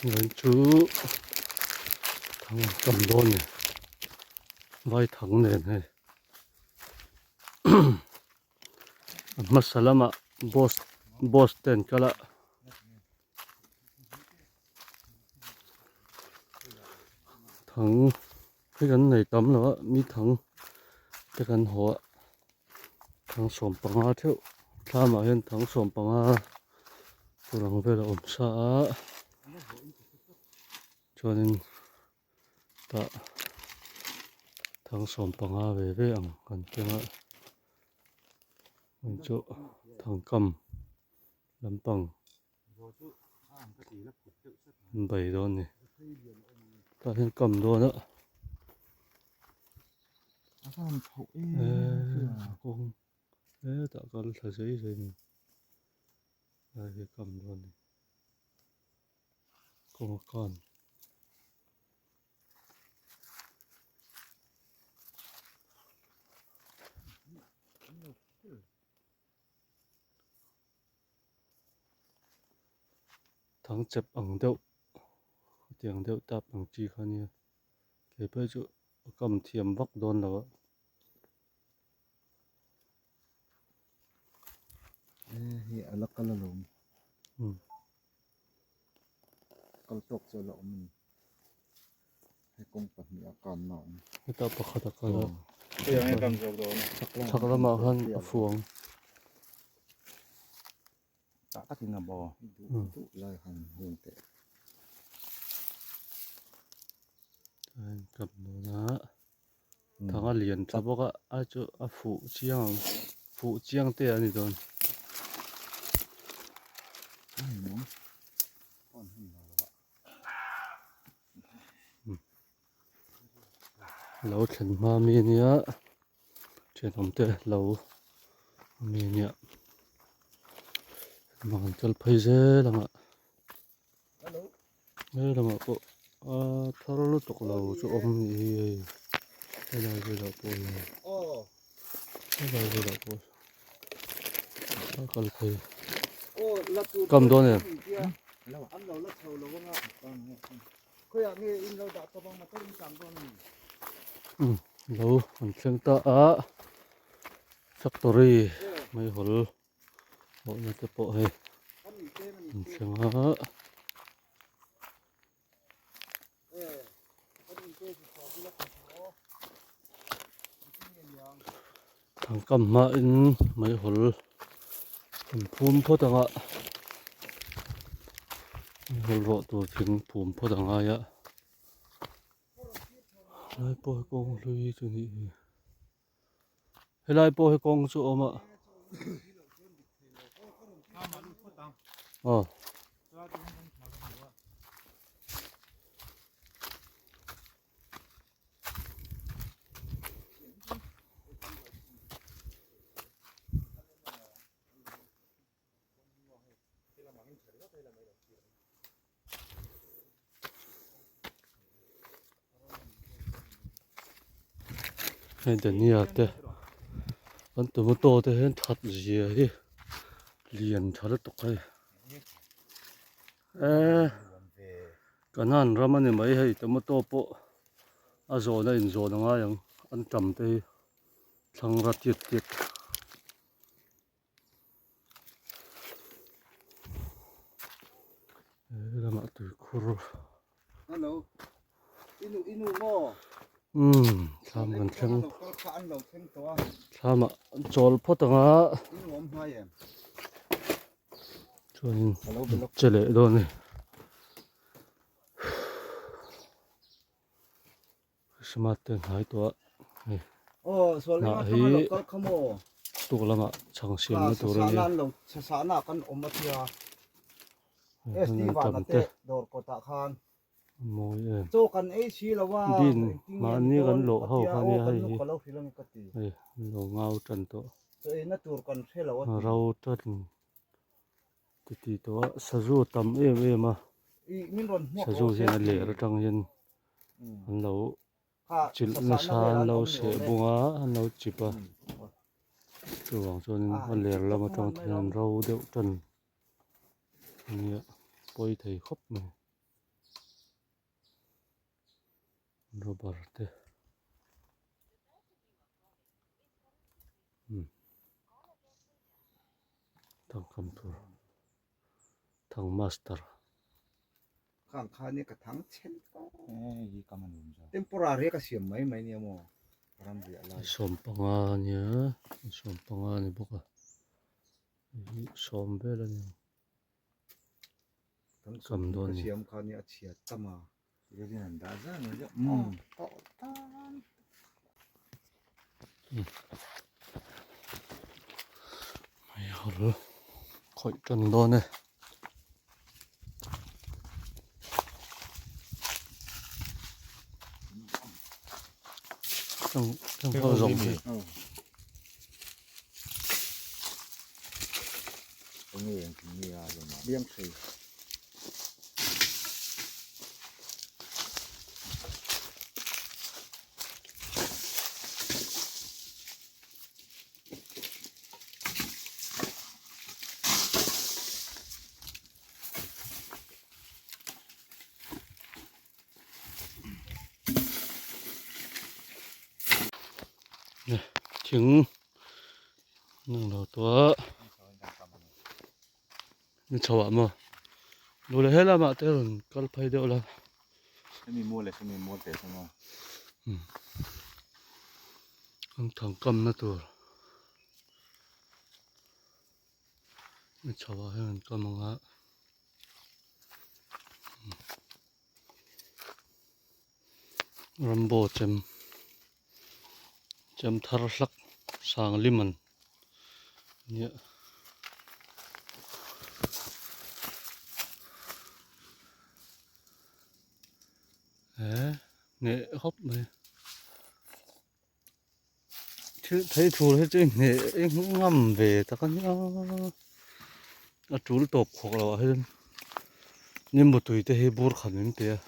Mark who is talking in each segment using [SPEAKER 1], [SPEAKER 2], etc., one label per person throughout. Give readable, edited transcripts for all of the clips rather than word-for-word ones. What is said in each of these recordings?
[SPEAKER 1] Chuan chu thang tam dawn a ni vai thang nen hei a hmasa lamah boss boss te an kal a. Thang hi kan nei tam lo a mi thang te kan haw a thang 15 theuh thlamah hian thang 15 tur ang vel a awm sa a chuanin tah thang 15 ve ve ang kan keng a chu thangkam lampang. An bei dawn a ni tah hian kam dawn a eee kawng hetah kal thla zai zai a ni lai hi kam dawn a ni kawng a kan. Thang chep ang deuh hetiang deuh tap ang chi kha nia kei phei chu a kam thiam vak dawn lo a.
[SPEAKER 2] Hei a la kal alawm kal tawk chu a la awm a ni hei kawng pahnih a kanna a awm.
[SPEAKER 1] Hetah pakhat a kal a chhak lamah khan a fuang.
[SPEAKER 3] Tah takin a bo.
[SPEAKER 2] Duh duh lai han hung teh.
[SPEAKER 1] A inkap dawn a thang a lian tha bawk a a chu a fuh chiang ang fuh chiang te a ni dawn. Lo thlen hma mi ania Thenawm te lo mi ania bang an kal phei zel ang a he lamah pawh a thar lutuk lo chu awm a nih hi hei helai velah pawh hian helai velah pawh a kal phei kam dawn em. Lo an thleng ta a factory meihawl awhna te pawh hei an thleng a. Thangkam hmain meihawl an phum phawt ang a meihawl rawh tur thing phum phawt a ngai a helai pawh hi kawng hlui chu nih hi helai pawh hi kawng chu a awm a aw. Hei Dania te an tomato te hian that zia hi lian tha lutuk hei eee kanan ram a ni mai hei tomato pawh a zawn a inzawn a ngai ang an tam te hi thlang ra tiat tiat. He lamah tuikhur.
[SPEAKER 2] Hello. Inu inu maw?
[SPEAKER 1] Umm thlam kan thleng. Thlamah chawl phawt ang a.
[SPEAKER 2] Inu awm hmai em?
[SPEAKER 1] Chuanin che leh dawn a ni. Christmas te hnai tawh a hei hnah hi tuk lamah chhang siamna tur a nia tam te mawi em bin mahni kan lawh ho kha nia hei hi hei an lo ngau tan tawh ro tan ti ti tawh a sazu a tam em em a sazu hian a ler atang hian. An lo chilh nasa an lo seh bung a an lo chip a chuvang chuanin a ler lam atang te hian ro deuh tan a nia pawi thei khawp mai. Rubber te umm thangkam tur thang master.
[SPEAKER 2] Khang khan hi ka thang chhen tawh. Temporary ka siam mai mai nia maw ram riah lai.
[SPEAKER 1] Sawmpanga ania sawmpanga a ni bawk a hei hi sawm vel a ni ang. Kam dawn
[SPEAKER 2] ni. Siam kha nia a chhiat tam a.
[SPEAKER 1] Hei hawr khawih tan dawn e. Heng ho zawng hi. Thing nang lo tua ni chho ah maw lu leh helamah te rawn kal phei deuh la
[SPEAKER 3] hemi mual leh hemi mual te chu maw
[SPEAKER 1] an thang kamna tur ni chho ah hian an kam ang a. Rambo chem chem thar hlak sang lim an nia. He hneh khawp mai thil thei thur hi chu hneh ngam ve tak a nia a tul tawp khawk loh ah hian nimbu tui te hi bur khat min pe a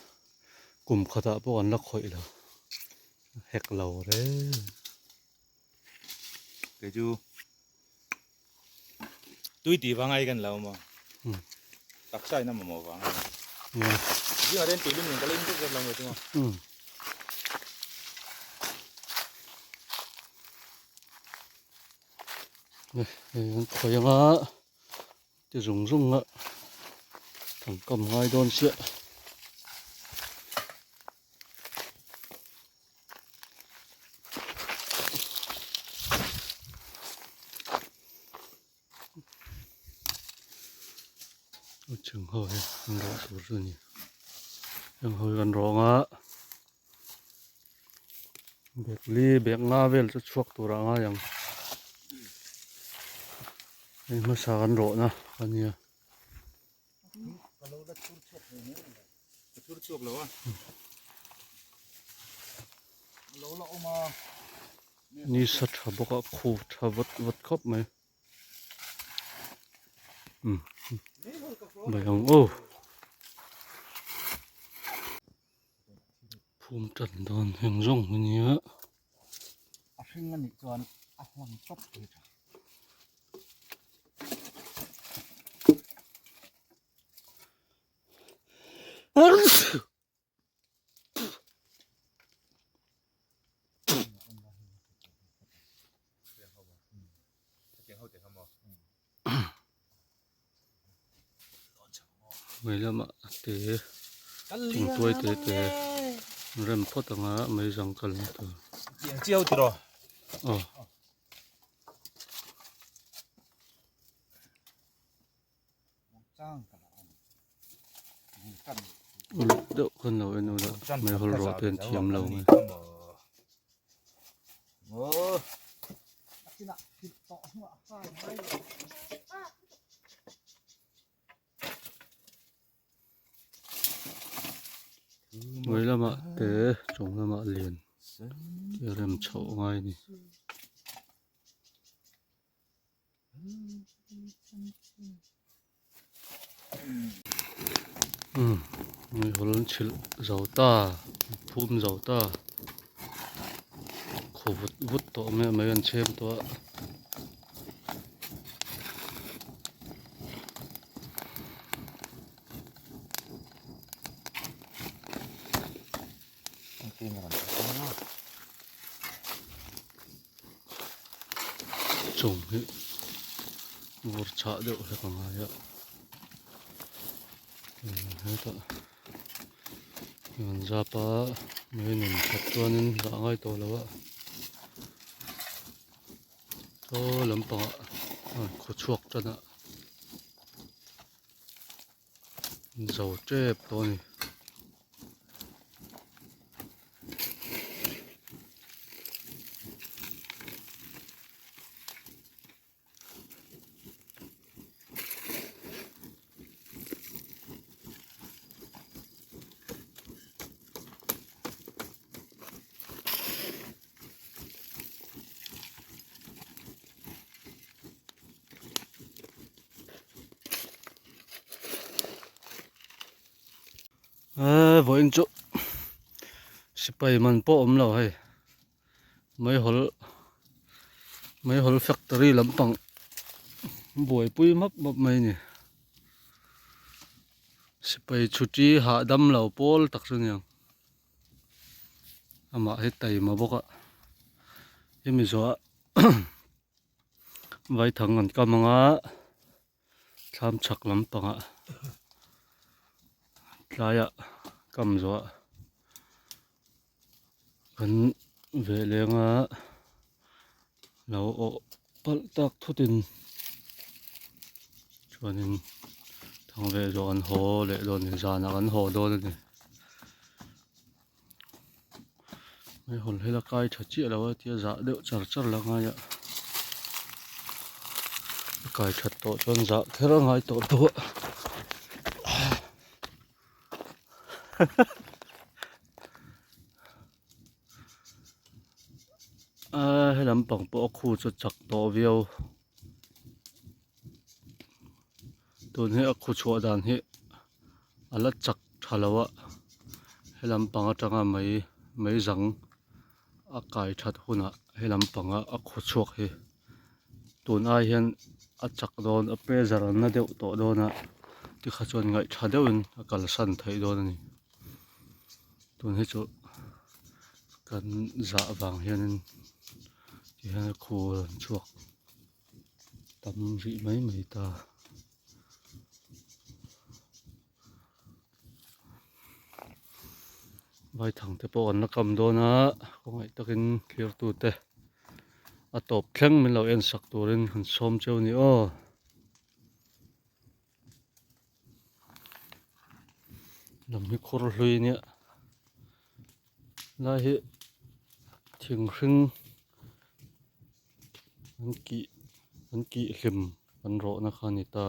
[SPEAKER 1] kum khatah pawh an la khawih lo hek lo reng.
[SPEAKER 3] Kei chu tui tih vang ai kan lo maw taksa in a mamawh vang a ni zingah te hian tui lum in ka la in zet zet lo mai chu maw.
[SPEAKER 1] Hei an khawi anga ti zung zung a thangkam ngai dawn chiah. A chung ho hi an rawh tur chu a ni heng ho hi kan rawng a bag li bag nga vel chu chhuak tur ah a ngai ang hei hmasa kan rawhna a nia.
[SPEAKER 3] Ka thur chhuak lo a.
[SPEAKER 2] Lo la awm a.
[SPEAKER 1] Ni sa tha bawk a khu tha vat vat khawp mai. Um mai ang aw. Phum tan dawn heng zawng hi nia.
[SPEAKER 2] A hring a nih chuan a hlang tawp thei tha.
[SPEAKER 1] Mei lamah te thingtuai te te rem phawt anga mei zang kalna tur. Aw. Uluk deuh khan lo en ula meihawl rawh te an thiam lo mai. Hnuai lamah te chung lamah lian te rem chhoh ngai a ni. Umm meihawl an chhilh zo ta phum zo ta khaw vut vut tawh mai a mei an chhem tawh a. Chung hi vur chhah deuh hlek a ngai a hetah an zap a mei nun that chuanin dah a ngai tawh lo a saw lampangah a rawn khaw chhuak tan a zo tep tawh a ni. Eee vawiin chu sipai man pawh awm lo hei meihawl meihawl factory lampang buaipui map map mai a ni sipai chhuti hahdam lo pawl tak chu a ni ang. Amah hi taima bawk a hemi zawhah vaithang an kam anga thlam chhak lampangah tlaiah kam zawhah kan veh leng a lo awh palh tak thutin chuanin thang ve zawh an haw leh dawn a ni zanah kan haw dawn a ni meihawl hi la kai tha chiah lo a tia zah deuh char char la ngai a a kai that tawh chuan zah kher a ngai tawh tawh a. Aaa he lampang pawh a khu chu chak tawh viau tun hi a khu chhuah dan hi a la chak tha lo a he lampang atanga mai mai zang a kai that hunah he lampanga a khu chhuak hi tun ai hian a chak dawn a pressure an na deuh tawh dawn a tikha chuan ngaih tha deuhin a kalsan theih dawn a ni. Tun hi chu kan zah vang hianin ti hian a khu a rawn chhuak tam rih mai mai ta. Vaithang te pawh an la kam dawn a khawngaih takin thlir tute a tawp thleng min lo en sak turin han sawm cheu a ni aw. Lam hi khur hlui nia lai hi thing hring an kih an kih hlim an rawh na kha a ni ta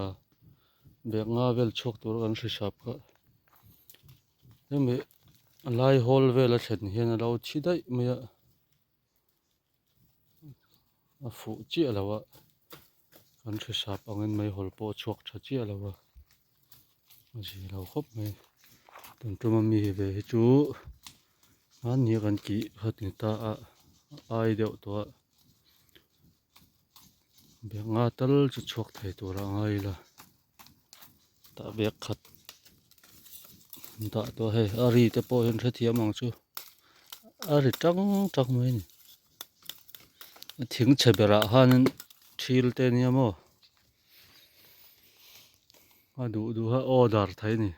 [SPEAKER 1] bag nga vel chhuak tur a kan hri sap kha hemi a lai hawl vel a thlen hian a lo thi daih mai a. A fuh chiah lo a kan hre sap angin meihawl pawh a chhuak tha chiah lo a a zia lo khawp mai tun tuma mi ve hi chu hmanni a kan tih kha ti ta a a ai deuh tawh a bag nga tal chu chhuak thei tur a ngai ila tah bag khat dah tawh a hei a ri te pawh hian hrethiam ang chu a ri tang tang mai a ni a thing chhe berah khanin thil te ania maw a duh duh a order thei a ni.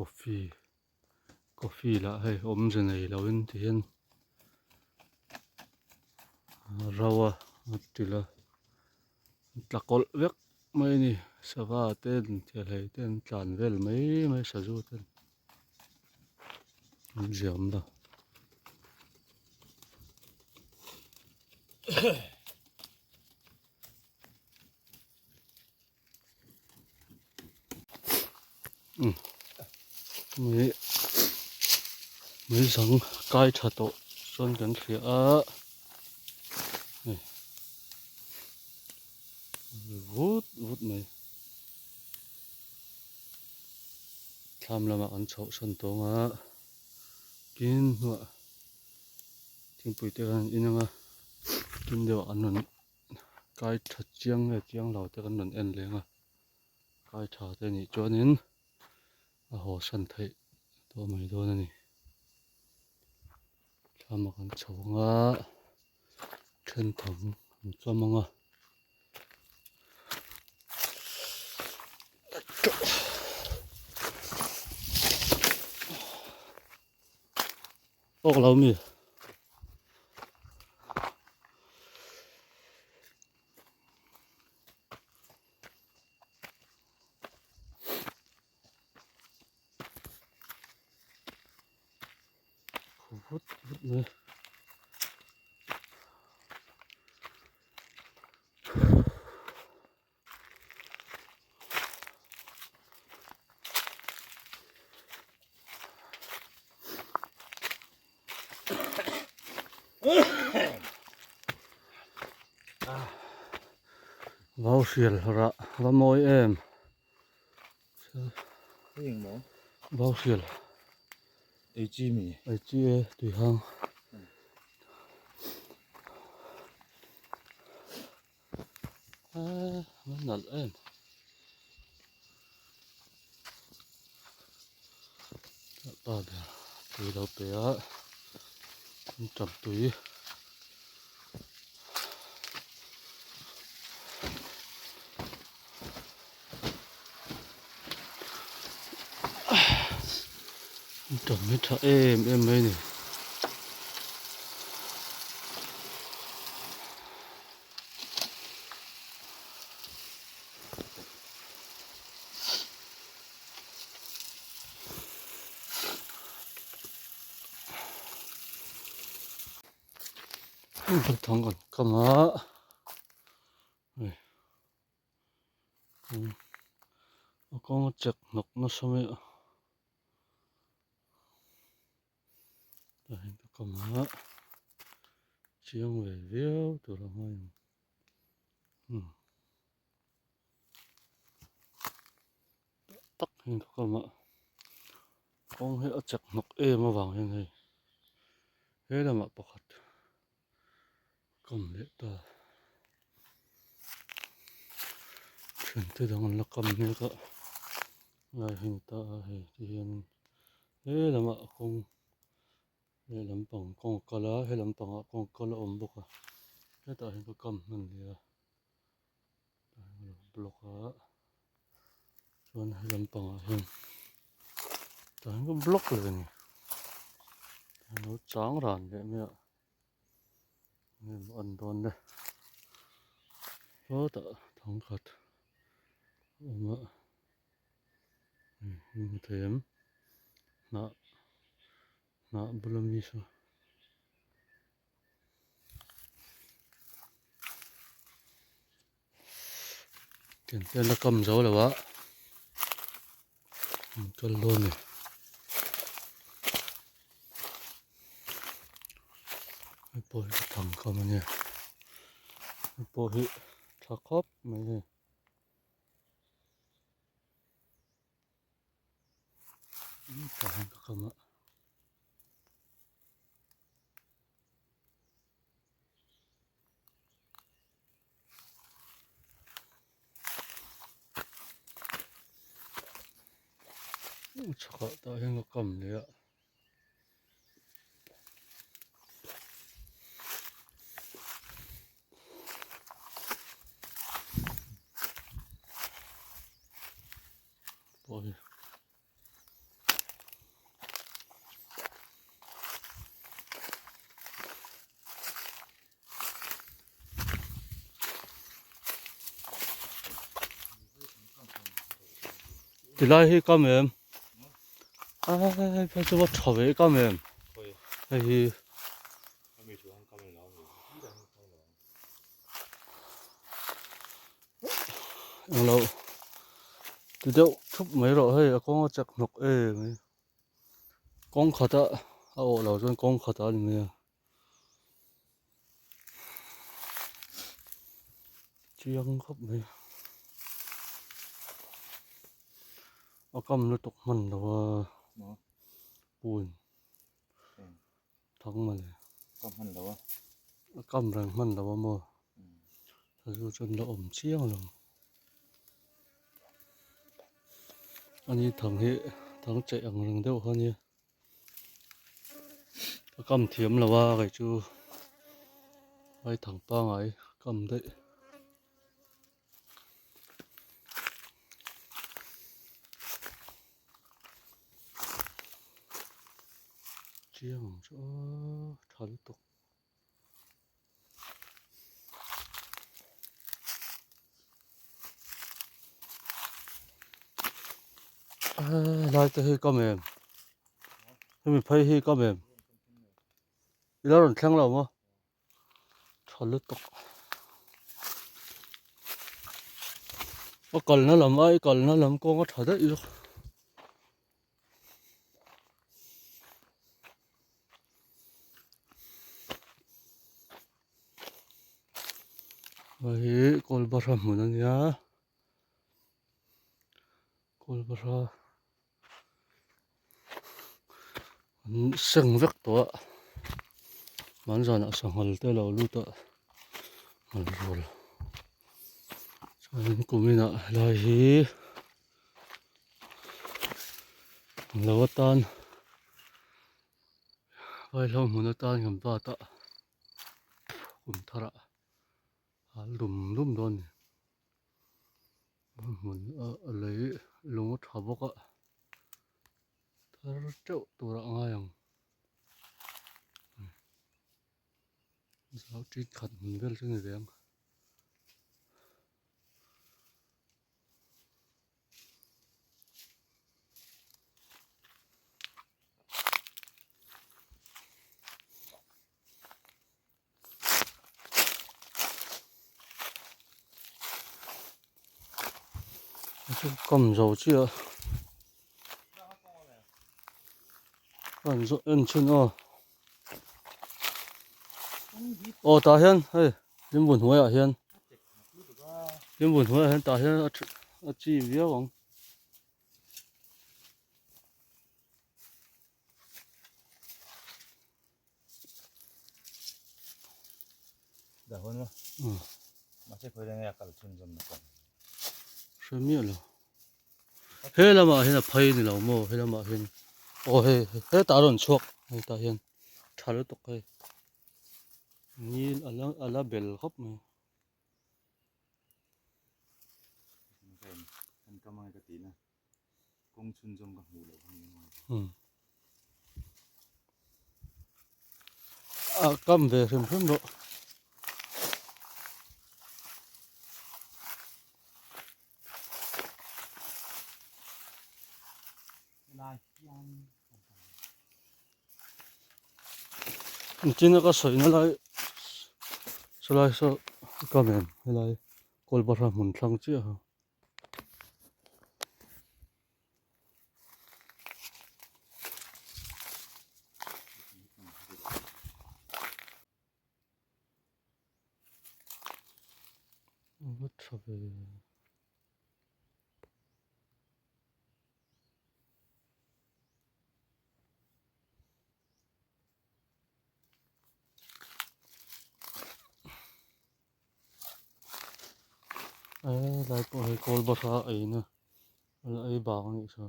[SPEAKER 1] Coffee coffee lah hei awmze nei lo in ti hian ro a a til a tla kawlh vek mai a ni sava ten thilhlei ten tlan vel mai mai sazu ten an ziam lo. Mei mei zang kai tha tawh chuan kan hria a hei vut vut mai thlam lamah kan chhoh san tawng a tin hnuah thingpui te khan an in ang a tin deuhah an rawn. Kai tha chiang nge chiang lo te kan rawn en leng a. Kai tha te nih chuanin a haw san theih tawh mai dawn a ni. Thlam a kan chho ang a, then thang an chawm ang a. Awk lo mi. Vut vut mai. Vau hrial rah va mawi em. Vau hrial.
[SPEAKER 3] Ei chi mi.
[SPEAKER 1] Ei chi e tui hang. A nalh em. Pa ber tui lo pe a an tap tui. An tap hi tha em em mai a ni. Thang kan kam a hei a kawng a chek hnawk nasa mai a tah hian ka kam a chiang ve viau tur a ngai ang. Tak hian ka kam a kawng hi a chak hnawk em avang hian hei he lamah pakhat kam leh ta thiante dang an la kam mek a lai hi a ni ta a hei ti hian he lamah kawng He lampang kawng a kal a he lampangah kawng kal a awm bawk a hetah hian ka kam hman leh a tah hian ka lo block a chuan he lampangah hian tah hian ka block leh a ni a lo chang ran leh mai a enge maw an dawn le sawtah thangkhat a awm a. Hmu thei em hnah hnah bula mi saw tiang te la kam zo lo a an kal dawn a ni hei pawh hi ka thang kam a nia hei pawh hi tha khawp mai hei. Tah hian ka kam a. Chhakah tah hian ka kam leh a. Pawh hi Tilai hi kam em ai phei chu va tha ve kam em hei hi englo ti deuh thup mai rawh hei a kawng a chak hnawk em mai kawng khata a awh lo chuan kawng khatah a ni mai a. Chiang khawp mai a kam lutuk hman lo a pun thang mawle
[SPEAKER 3] kam hman lo a
[SPEAKER 1] a kam reng hman lo a maw chu chuan la awm chiang lo. Ani thang hi thang cheih ang reng deuh kha ania a kam thiam lo a kei chu vai thang pangai kam daih. Chiang ang chu aw tha lutuk. Lai te hi kam em hemi phei hi kam em ila rawn thleng lo maw tha lutuk a kalna lam a i kalna lam kawng a tha daih zawk. Hei hi kawlbahra hmun a nia kawlbahra an seng vek tawh a hmanzanah sanghal te a lo lut a an rual chuanin kuminah helai hi. Lo atan vaihlo hmun atan kan bat a kum thar ah a dum dum dawn a ni hmun a lei lung a tha bawk a thar teuh tur ah a ngai ang zau tit khat hmun vel chu a ni ve ang. Chu kam zo chiah a an zawh en chhin aw aw tah hian hei limbu hnuaiah hian. Limbu hnuaiah hian tah hian a chi viau ang. Hre miah lo. He lamah hian a phei ni lo maw he lamah hian aw hei hetah a rawn chhuak hei tah hian tha lutuk hei. Nil a la bel khawp mai. A kam ve hrim hrim rawh. Nichina ka sawina lai chulai saw ka men helai kawlbahra hmun thlang chiah ho. A va tha ve. Helai pawh hei kawl bahra ei na a ei bang a nih chu.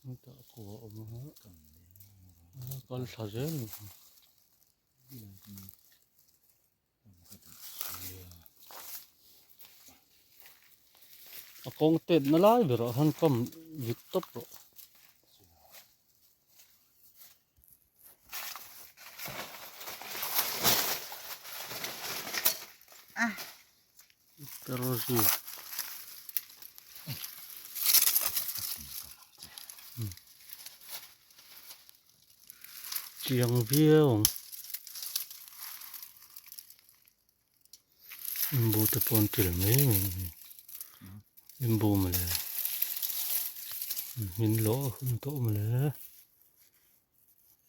[SPEAKER 1] Hetah kua a awm a kal thla zel a ni. A kawng tet na lai berah khan kam vit tawp rawh. Terzi. Chiang viau ang. Limbu te pawh an til mai mai a ni. Limbu mawle. Min lawh a hun tawh mawle.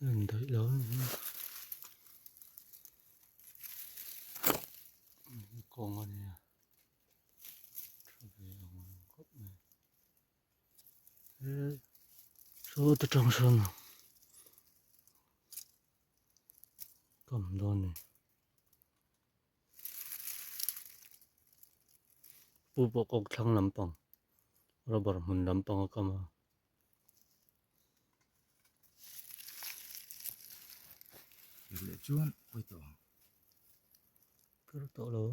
[SPEAKER 1] A indaih lo a ni. Kawng a nia. Tha ve ang khawp mai. Saw te tang sawn kam dawn a ni. pu pawh kawng thlang lampang rubber hmun lampang a kam a.
[SPEAKER 3] Leh chuan pawi tawh ang.
[SPEAKER 1] Pir tawh lo.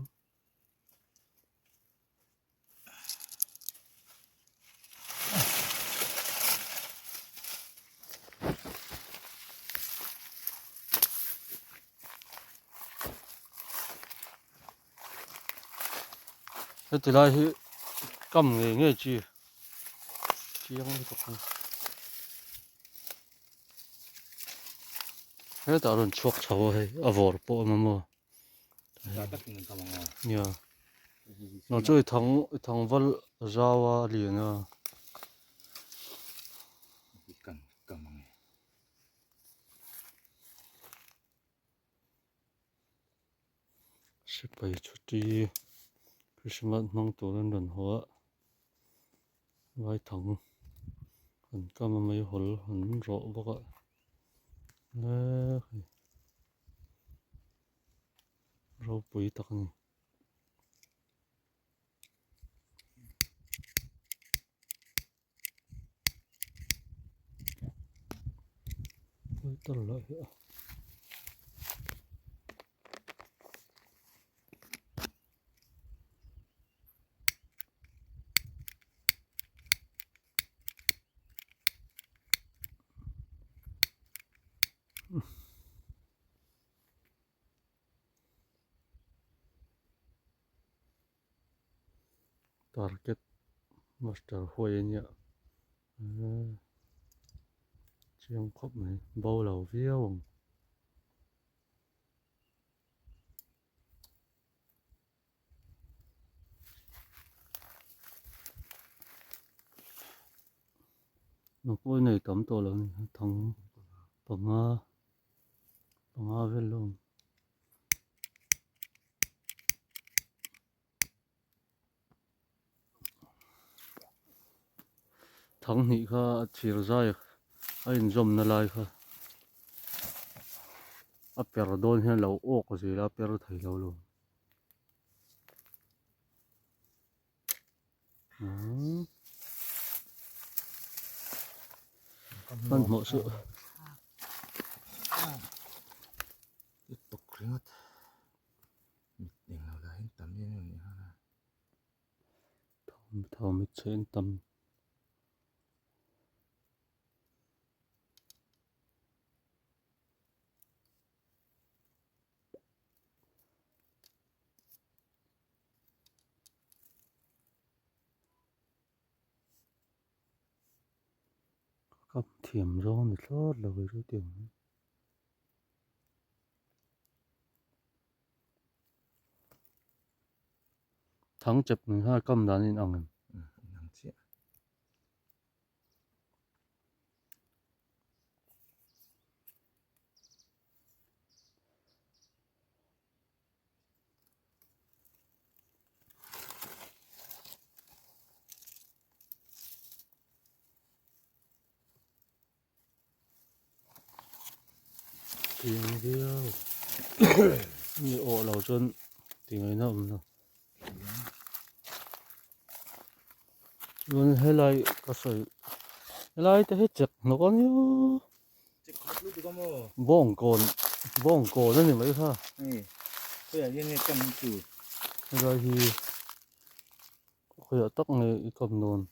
[SPEAKER 1] Heti lai hi kam ngei ngei chi chiang lutuk a ni hetah a rawn chhuak chho a hei a vawr pawh a awm a maw. Nia nang chu i thang i thang val zau a lian a. Sipai chhuti Christmas hmang tur an rawn haw a vaithang an kam a meihawl an rawh bawk a le hei ropui tak a ni. Target master huai a nia eee chiang khawp mai bo lo viau ang. Nang pawh i nei tam tawh lo a ni thang panga panga vel lo awm. Thang hnih kha a thir zai a inzawmna lai kha a per dawn hian lo awk zel a a per thei lo lo. Hmanhmawh suh.
[SPEAKER 3] Mit eng lo lah hian tam em em leh nghal a.
[SPEAKER 1] Thau mit chhe in tam. Ka kap thiam zawng a ni thlawt lo kei chu tiang hi. Thang chep nen khan a kam dan a inang em?
[SPEAKER 3] Inang chiah.
[SPEAKER 1] Tiang viau mi awh lo chuan ti ngaihna awm lo chuan helai ka sawi helai te hi chek hnawk a nia bawngkawn bawngkawn a ni mai kha helai hi khawiah tak nge i kam dawn.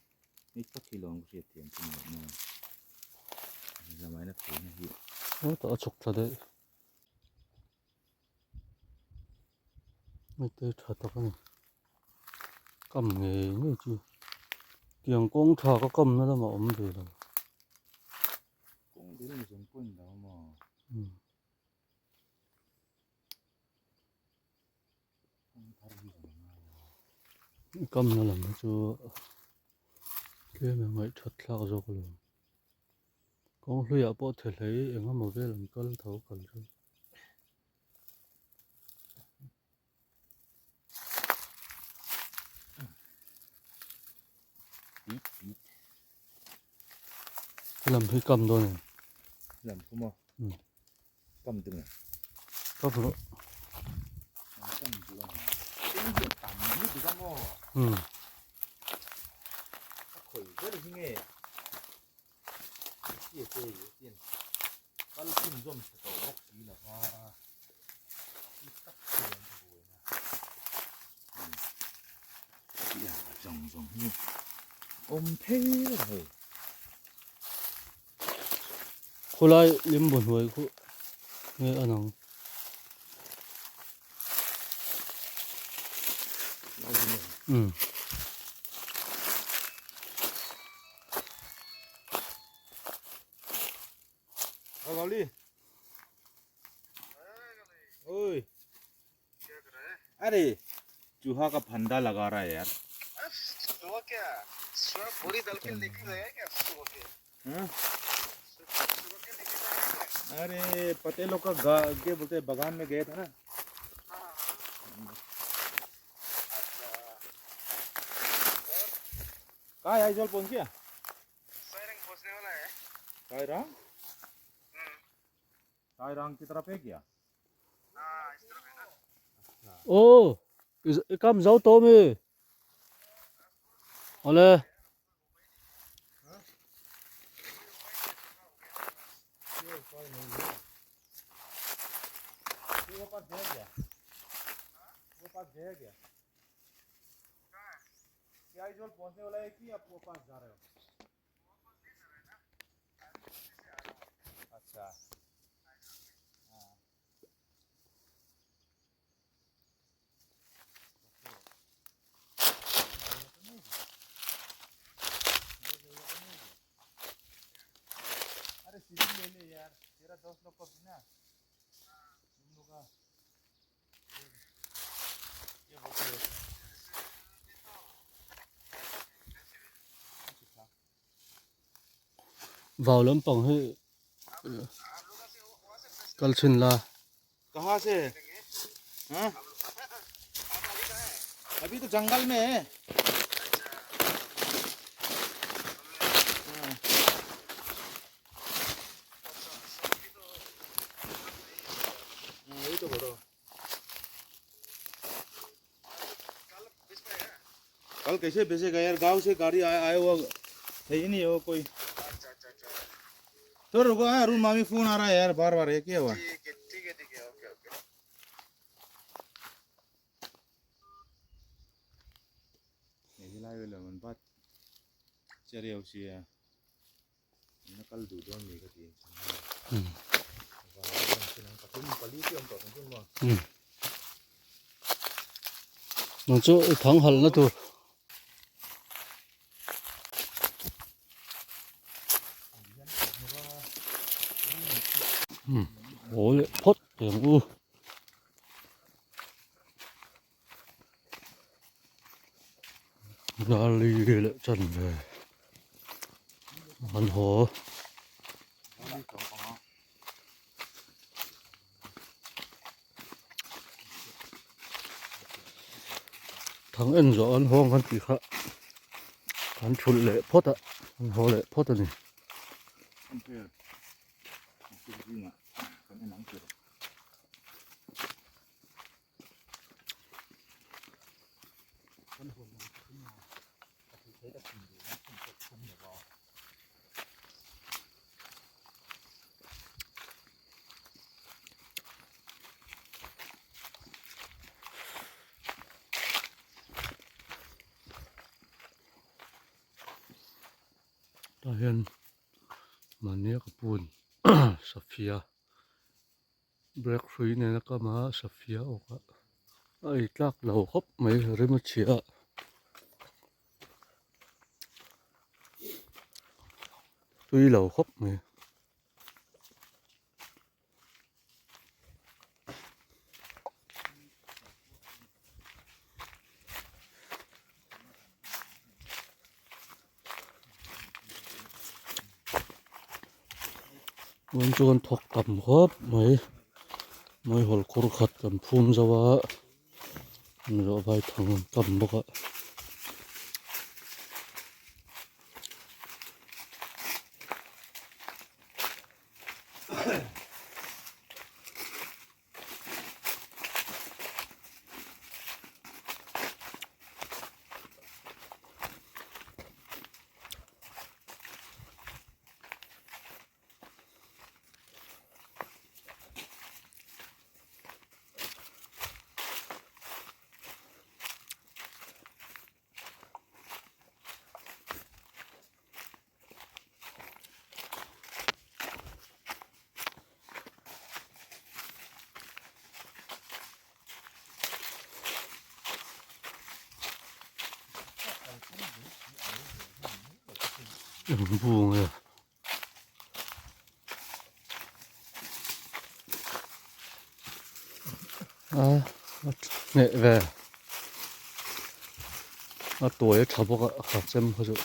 [SPEAKER 1] Hetah a chhuk thla daih hei te tha tak a ni kam ngei ngei chu tiang kawng tha ka kam na lamah a awm ve lo. Kamna lam hi chu tlem a ngaih that thlak zawk lo. Kawng hluiah pawh the hlei eng emaw vel an kal tho kal chu. Helam hi kam dawn em?
[SPEAKER 3] Lam khu maw? Kam tu nge?
[SPEAKER 1] Kam rawh.
[SPEAKER 3] Kam tu ang. Tam lu tu ka maw? ber hi nge tia te i tin kal chhunzawm tha tawh bawk si lo va ti tak chu an ti buai na. Tia zawng zawng hi awm phei reng hei.
[SPEAKER 1] Khawlai limbu hnuai khu nge a nang. Um.
[SPEAKER 3] Vào đi. Ôi. अरे चूहा का फंदा लगा रहा है यार।
[SPEAKER 4] सुबह क्या सुबह पूरी दल के लेके गया क्या सुबह के
[SPEAKER 3] हाँ?
[SPEAKER 4] सुबह के लेके गया क्या?
[SPEAKER 3] अरे पटेलों का के बोलते बगान में गए थे ना। कहाँ आइजॉल पहुंच गया?
[SPEAKER 4] सायरंग पहुंचने वाला है।
[SPEAKER 3] सायरांग? सायरांग की तरफ है क्या?
[SPEAKER 4] हाँ इस तरफ है ना।
[SPEAKER 1] Ô, kam zo to mi. Ole.
[SPEAKER 3] वो पास गया क्या? वो पास गया क्या? क्या आइजॉल पहुंचने वाला है कि आप वो पास जा रहे हो? अच्छा। अरे सीधी ले ले यार, तेरा दोस्त लोग को भी ना, तुम लोग का ये बोलते हैं।
[SPEAKER 1] Vào lampang hi kal chhin la.
[SPEAKER 3] कहाँ से? हाँ? अभी तो जंगल में है। हाँ, वही तो बोलो। कल कैसे भेजेगा यार, गांव से गाड़ी आया आया हुआ है ही नहीं हो कोई। तो रुको यार, अरुण मामी फोन आ रहा है यार बार बार, ये क्या हुआ?
[SPEAKER 4] ठीक है ठीक है ठीक है, ओके ओके।
[SPEAKER 3] यही लाए हुए मन बात चले उसी है कल दूध में कती।
[SPEAKER 1] Nang chu thang hal na tur. Ôi phốt tiền u. Ra ly lệ trần về. Ăn hổ. Thằng anh rõ ăn hoang ăn chỉ khá. Ăn chụt lệ phốt ạ. Ăn hổ lệ phốt này. Ta hian mahni ka pun safia break hrui nena ka ma safia awk a a ei tlak lo khawp mai rem a chhia tui lo khawp mai. Uan chuan thawk tam khawp mai mai hawl khur khat kan phum zo a zawh vai thang an tam bawk a. Eng bu nge? A a hneh ve a tuai a tha bawk a ha chem kha chu.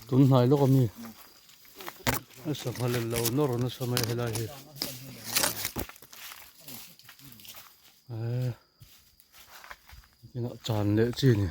[SPEAKER 1] Tun hnai lawk ami a sangha leh lo nawr nasa mai helai hi inah chan leh chi a ni.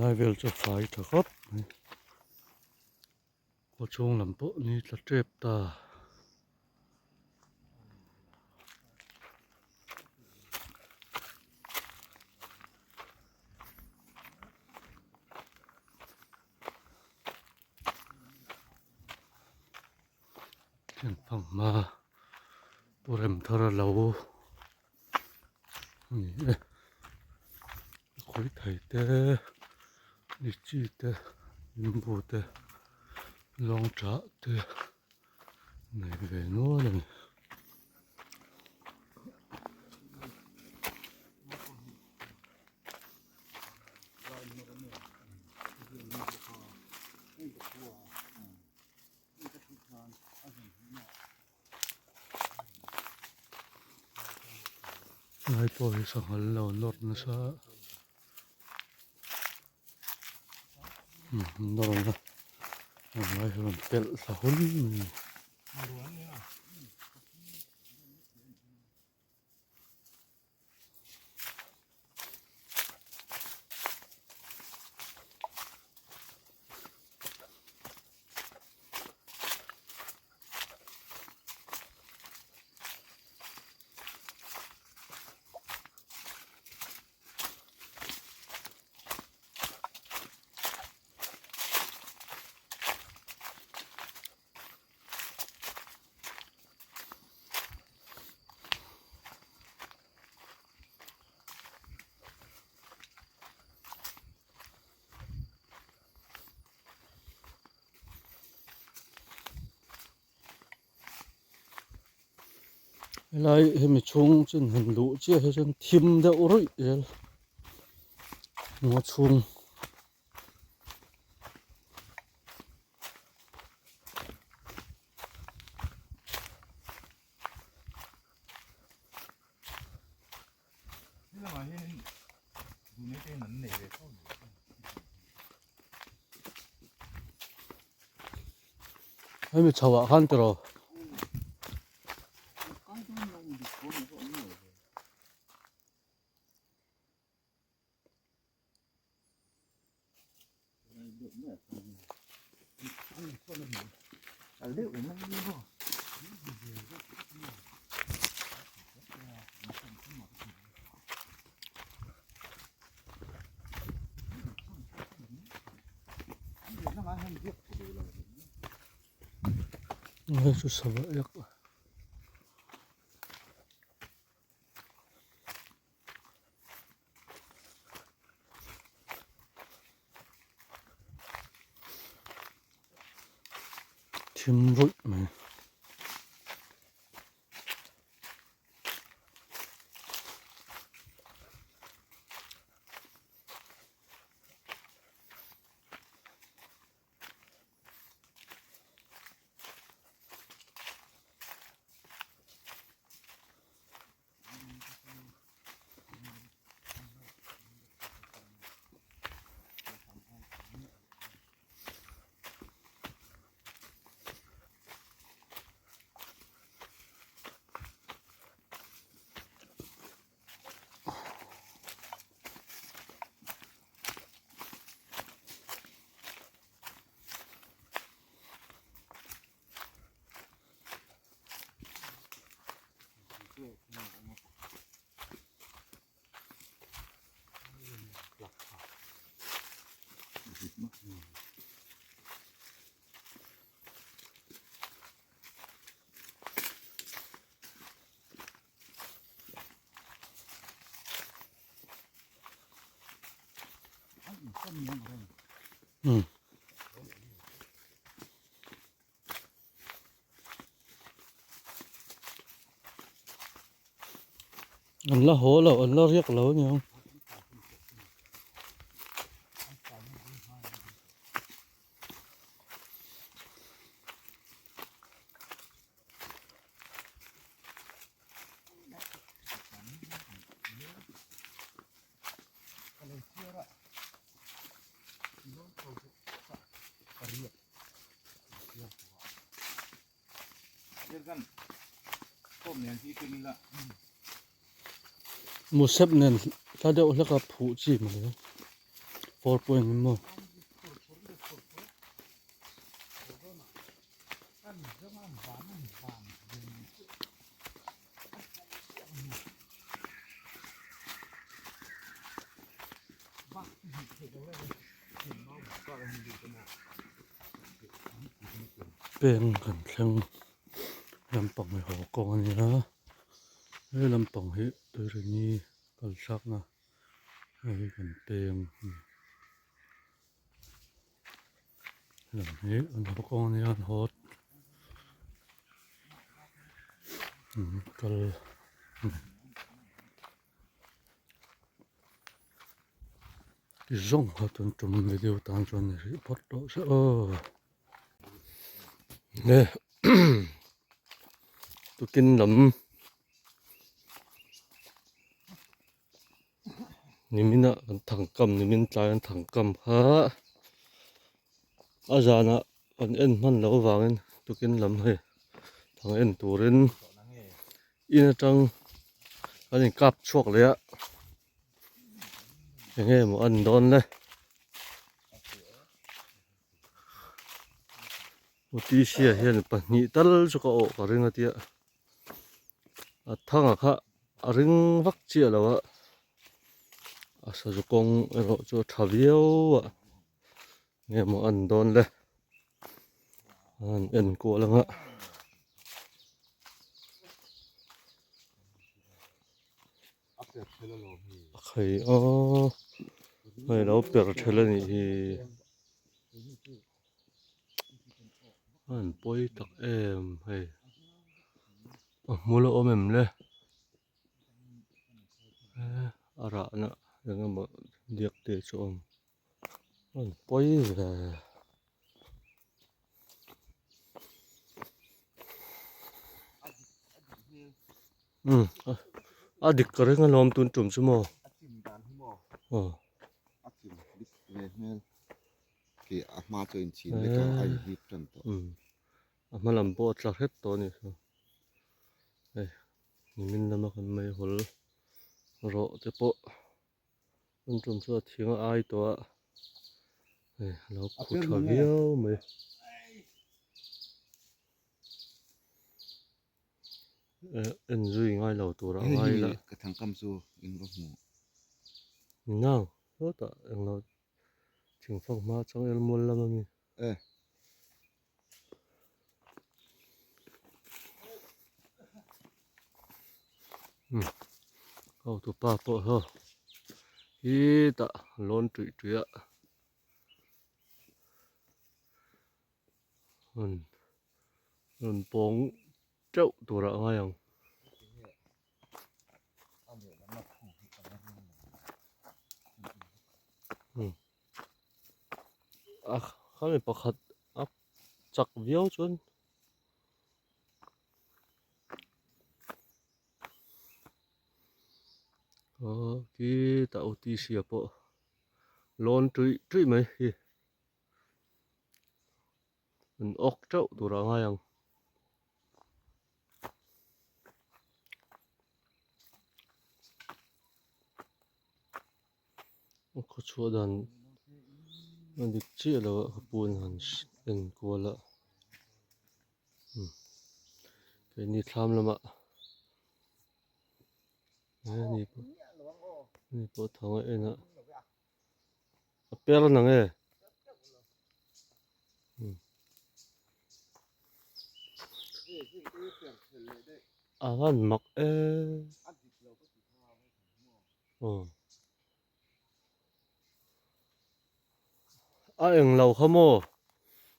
[SPEAKER 1] Lai vel chu fai tha khawp mai khaw chhung lam pawh ni tla tep ta. Hma pu rem thar a lo a ni e khawi thei te lichi te limbu te lawng chah te nei ve nual a ni. Lai pawh hi sanghal lo nawr nasa nawr ang a lai hi rawn pelh thla hun mai a ni. Helai hemi chhung chin han luh chiah hi chuan thim deuh ruih zel ngaw chhung. Hemi chho ah khan tiraw. Hei chu sava ek. Thim rawih mai. An la haw lo an la riak lo aniang. Musep nen hla deuh hlek a phuh chi mai 4 point maw. Peng kan thleng lampang hi haw kawng a ni a he lampang hi tuirini kal thlakna hei hi kan peng a ni lam hi an haw kawng a ni a an haw kal a ni. Zawng kha tun tum video tan chuan ni hrih phawt tawh se aw. Nge tukin lam nimina kan thangkam nimin tlai an thangkam kha a zanah kan en hman loh avangin tukin lam hei thang en turin in atang kan inkap chhuak leh a eng nge maw a ni dawn le utisia hian pahnih tal chu ka awh ka ring a tia a thanga kha a ring vak chiah lo a a sazu kawng erawh chu a tha viau a nge maw a ni dawn le an en kual ang a. A khai a hei lo per ṭhel a nih hi a han pawi tak em hei a hmul a awm em le a rahna eng emaw diak te chu a awm a han pawi ve. Umm a dik ka ring alawm tun tum chu maw aw umm a hma lam pawh a tla hret tawh a nih chu hei nimin lama kan meihawl rawh te pawh tun tum chu a thing a ai tawh a hei a lo khu tha viau mai. En zui ngai lo tur a ngai la.
[SPEAKER 2] Ka thangkam chu in va hmu.
[SPEAKER 1] Nang sawtah englo thingfak hma changel mual lam a mi.
[SPEAKER 2] E.
[SPEAKER 1] Um hotupa pawh haw hi tah lawn tuih tuih a. Hun. Rawn pawng teuh turah a ngai ang. A khami pakhat a chak viau chuan aw khitah OTC ah pawh lawn tuih tuih mai hi. An awk teuh tur a ngai ang. A khaw chhuah dan a dik chiah lo a ka pu in han en kual a keini thlam lamah he ni pawh ni pawh thang a en a a per nang e. A van mak e aw a eng lo kha maw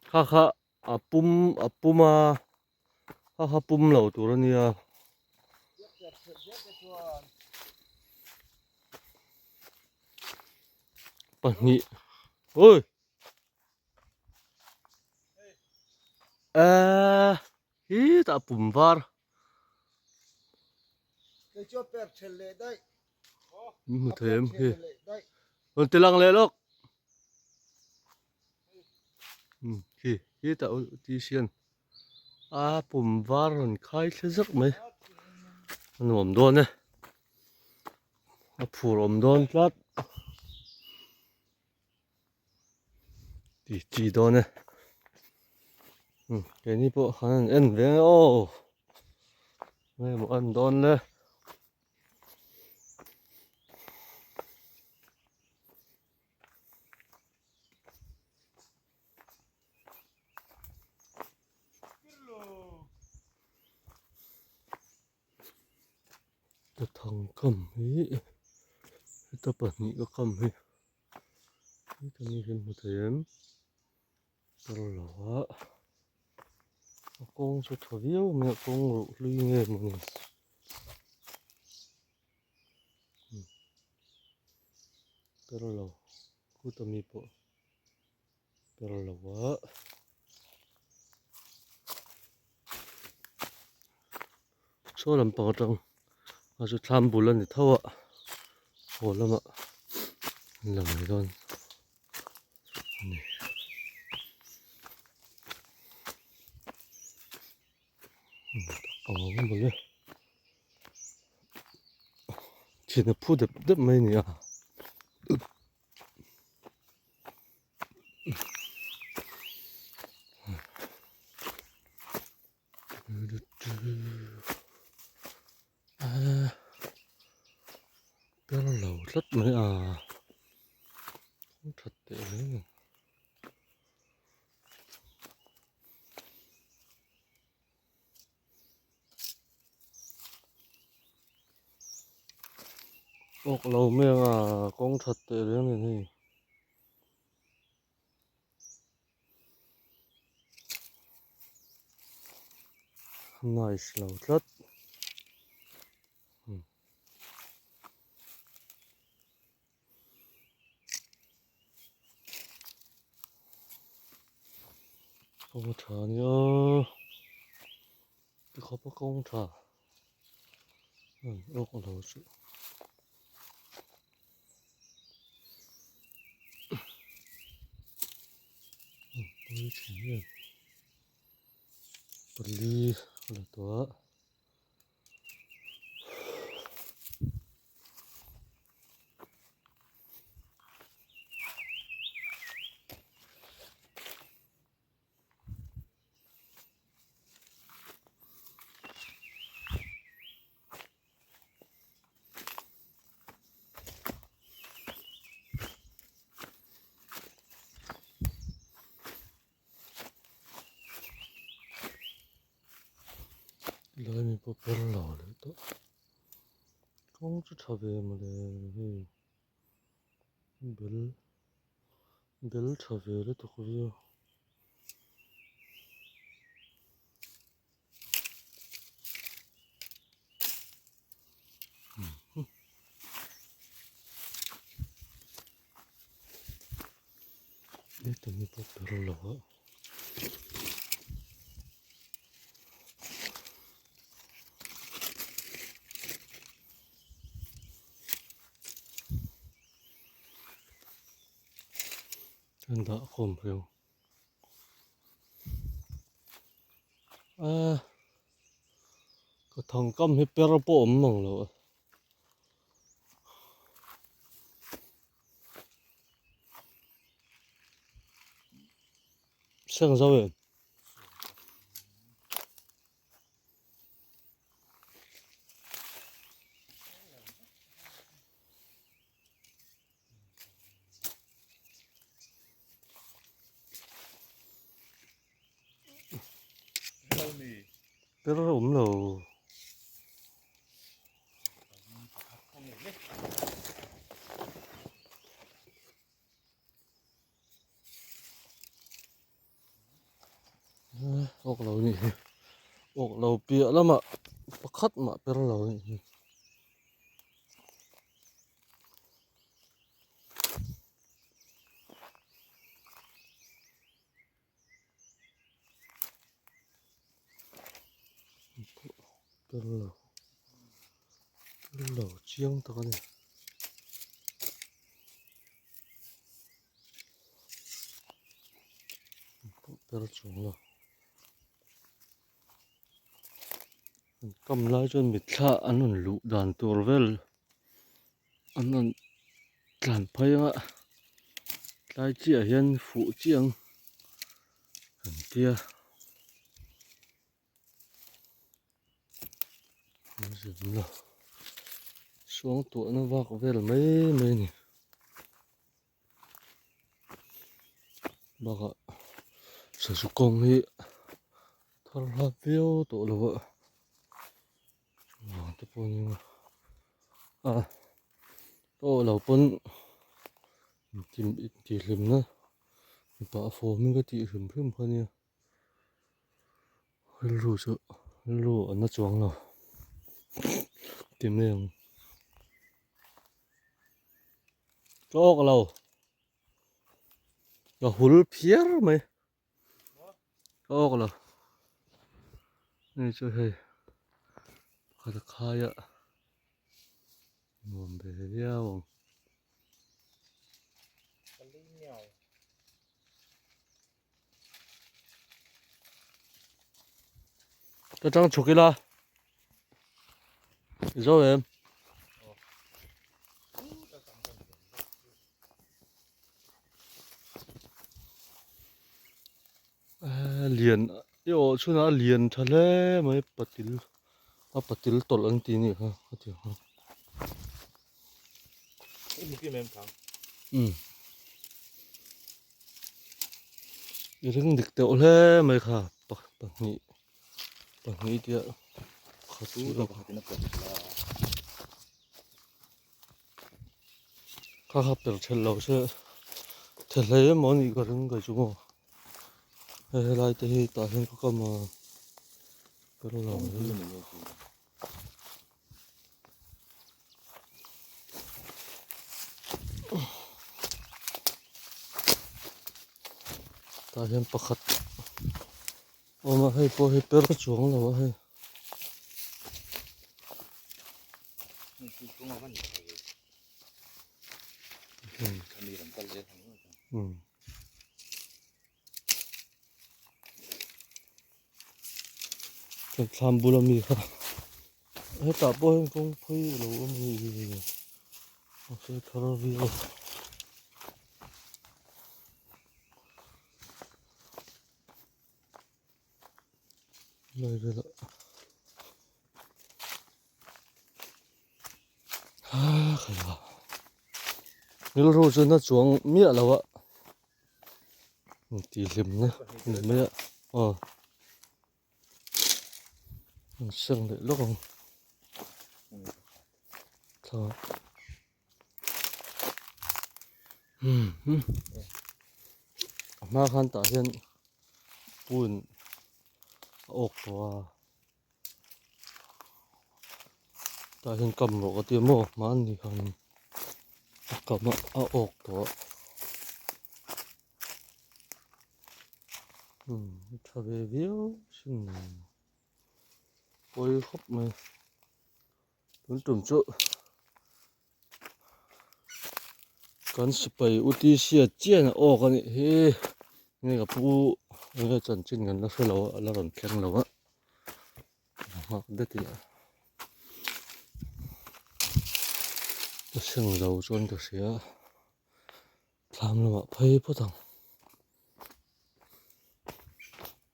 [SPEAKER 1] kha kha a pum a pum a kha kha pum lo tur a nia. Pahnih oi Eee hi tah pum var min hmu thei em hi rawn ti lang leh lawk khi khi tah ti sian a pum var rawn khai thla zak mai a nuam dawn e a phur awm dawn tlat. Ti chi dawn e keini pawh han han en ve ang e aw nge maw an dawn le ka thang kam hi heta pahnih ka kam hi. Heta mi hian hmu thei em kar lo a a kawng chu tha viau mai a kawng ruh hlui nge mawni kar lo khuta mi pawh kar lo a. Saw lampang atang a chu thlam bul a ni tho a haw lamah an la mai dawn a ni. Thin a phu dep dep mai a ni a. Per lo tlat mai a that teh reng ang awk lo mai ang a kawng that teh reng nen hei. Nice lo tlat kawng tha a nia tikhawp a kawng tha awk lo chu. Pali a la tawh a. Lai mi pawh per lo leh tawh kawng chu tha ve mawle hei bel bel tha ve lutuk viau. Heta mi pawh per lo a. An dah khawm hreu. A ka thangkam hi per pawh awm mang lo a. Seng zo em? Per awm lo. Awk lo nih hi awk lo piah lamah pakhat mah per lo nih hi. Per lo per lo chiang tak a ni. Per chung lo. An kam lai chuan mitthla an rawn luh dan tur vel an rawn tlan phei anga tlai chiah hian fuh chiang an tia an zin lo suangtuahna vak vel mai mai a ni. Bakah sazu kawng hi thar hlat viau tawh lo a chuvang te pawh a ni ang a aw lo pawn intihhlimna mipa a form in ka tih hrim hrim kha nia rilru chu rilru a na chuang lo ti mai ang. Ka awk lo ka hul phiar mai ka awk lo hei chu hei pakhat a khai a nuam ve viau ang. Ka tang chhuk ila zo em lian i awh chhunah a lian tha hle mai patil a patil tawlh an ti nih kha a ti ang umm i ring dik deuh hle mai kha pahnih pahnih tia khat kha kha per thelh lo se the hle emaw anih ka ring kei chu maw hei helai te hi tah hian ka kam a ka ring lo Tah hian pakhat awm a hei pawh hi per chuang lo a hei. Kan thlam bula mi kha hetah pawh hian kawng phei a lo awm a nih hi mahse thar viau lai velah rilru chu na chuang miah lo a. Tihhlimna a ni mai a aw an seng leh lawk ang thla a hma khan tah hian pun a awk tawh a tah hian kam rawh ka ti a maw hmanni khan a kam a a awk tawh a. Umm tha ve viau sin pawi khawp mai tun tum chu kan sipai u T C chian a awk a nih hi nge ka pu enge chanchin kan la hre lo a la rawn thleng lo a nghak det ila ka seng zo chuan ka hria. Thlam lamah phei phawt ang.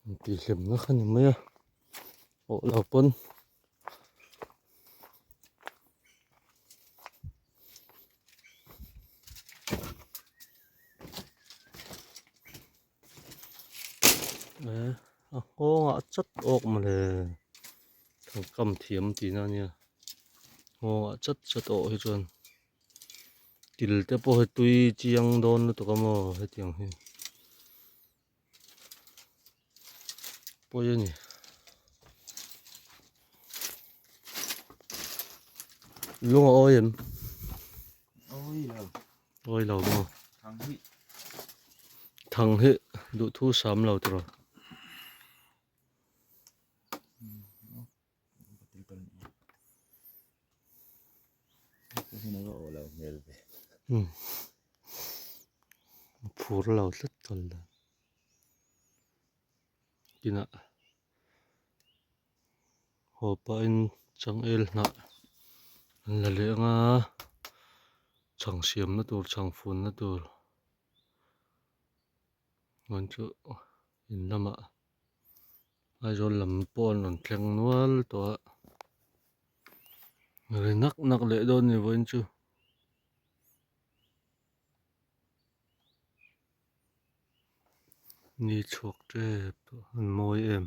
[SPEAKER 1] Intihhlimna kha ni mai a, awh lo pawn. Eh, a nghawngah chat awk mawle. Thangkam thiam tihna a nia. Nghawngah chat chat awh hi chuan. Til te pawh hi tui chiang dawn lutuk a maw hetiang hi pawi a ni. Lung a awi em?
[SPEAKER 3] Awi lo.
[SPEAKER 1] Awi lo maw?
[SPEAKER 3] Thang hi.
[SPEAKER 1] Thang hi duhthu sam lo tiraw? Phur lo tlat kal dan kinah haw pahin changel hnah an la leh ang a chhang siamna tur chhang funna tur chuan chu in lamah. Aizawl lam pawh an rawn thleng nual tawh a ri nak nak leh dawn ni vawiin chu ni chhuak tep tawh an mawi em.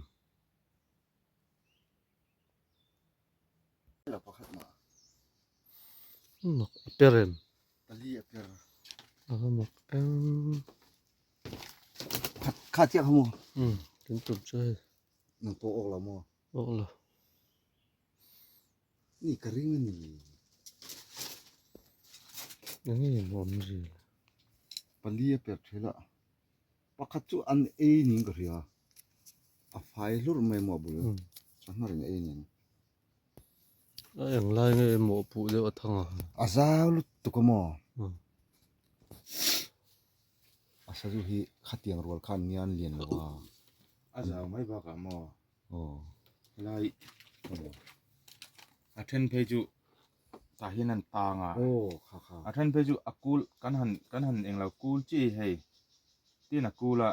[SPEAKER 1] Mak a per em? A va mak em.
[SPEAKER 2] Kha chiah kha maw?
[SPEAKER 1] Umm kan tum chu hei.
[SPEAKER 2] Nang pawh awk lo maw?
[SPEAKER 1] Awk lo.
[SPEAKER 2] Ni ka ring a ni.
[SPEAKER 1] Eng nge maw awmzia le?
[SPEAKER 2] Pali a per thel a. Pakhat chu an ei niin ka hria. A fai hlurh mai maw a bul. Sangha in ei nen.
[SPEAKER 1] A eng lai nge emaw puh deuh a thang a.
[SPEAKER 2] A zau lutuk a maw? A sazu hi khatiang rual khan nia an lian lo a.
[SPEAKER 3] A zau mai bakah maw?
[SPEAKER 2] Aw.
[SPEAKER 3] Helai a then phei chu tah hian an tang a.
[SPEAKER 2] Aw kha kha.
[SPEAKER 3] A then phei chu a kul kan han kan han englo kul chi hei tin a kul a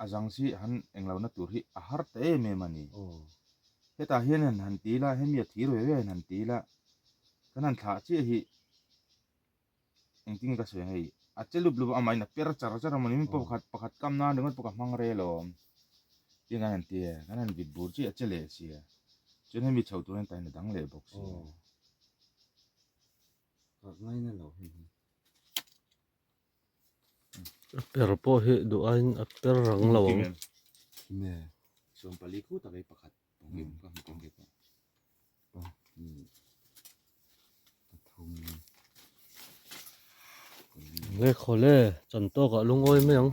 [SPEAKER 3] a zang si han englo na tur hi a har ta em em a ni.
[SPEAKER 2] Aw.
[SPEAKER 3] Hetah hian han han ti ila hemi a thir ve ve hian han ti ila kan han thlah chiah hi engtin nge ka sawi ang hei a che lup lup a amahin a per char char a mawni min pakhat pakhat kam nan ringawt pawh ka hmang rel awm tin kan han ti a kan han vit bur chiah a che leh sia chuan hemi chho tur hian tahin a dang leh bawk sia.
[SPEAKER 2] Ka ngaina lo hei hi.
[SPEAKER 1] A per pawh hi duh aiin a per rang lo ang.
[SPEAKER 2] Nge.
[SPEAKER 3] Sawmpali khu tak ei pakhat ka hmu kawng kei pawh.
[SPEAKER 1] Nge khawle chan tawkah lungawi mai ang.